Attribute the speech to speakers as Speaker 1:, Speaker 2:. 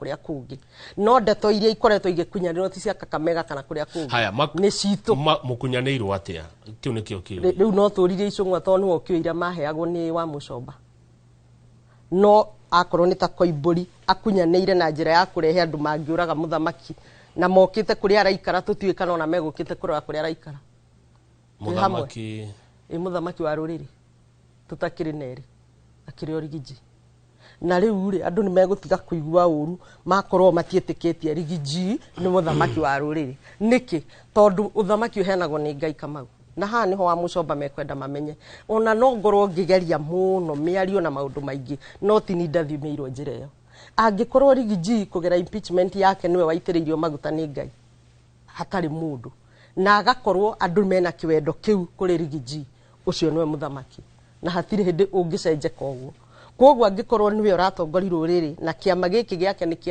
Speaker 1: Kũrĩa kũngĩ no ndeto iria ikoretwo igĩkunyanĩrwo ti cia Kakamega kana kũrĩa kũngĩ.
Speaker 2: Haya.
Speaker 1: Nĩ citũ.
Speaker 2: Mũkunyanĩirwo atĩa? Kĩu nĩkĩo kĩũria.
Speaker 1: Rĩu no tũririe icũng'wa, tondũ nĩwe ũkĩũĩ iria maheagwo nĩ wa mũcomba. No akorwo nĩ ta Koimbũri akunyanĩire na njĩra ya kũrehe andũ mangĩũraga mũthamaki na mokĩte kũrĩa araikara, tũtiũĩ kana ona megũkĩte kũrora kũrĩa araikara. Twĩ hamwe.
Speaker 2: Mũthamaki?
Speaker 1: Ĩ, mũthamaki wa rũrĩrĩ tũtakĩrĩ nerĩ akĩrĩ origiji. Na rĩu rĩ, andũ nĩ megũtiga kũigua ũru makorwo matiĩtĩkĩtie Rigiji nĩ mũthamaki wa rũrĩrĩ. Nĩkĩ? Tondũ ũthamaki ũheanagwo nĩ Ngai, Kamau, na haha nĩho wa mũcomba mekwenda mamenye. Ona no ngorwo ngĩgeria mũno mĩario na maũndũ maingĩ, no ti ni ndathimĩirwo njĩra ĩyo. Angĩkorwo Rigiji kũgera impeachment yake nĩwe waitĩrĩirio maguta nĩ Ngai hatarĩ mũndũ, na agakorwo andũ mena kĩwendo kĩu kũrĩ Rigiji, ũcio nĩwe mũthamaki na hatirĩ hĩndĩ ũngĩcenjeka ũguo. Koguo angĩkorwo nĩwe ũratongoria rũrĩrĩ na kĩama gĩkĩ gĩake nĩ kĩa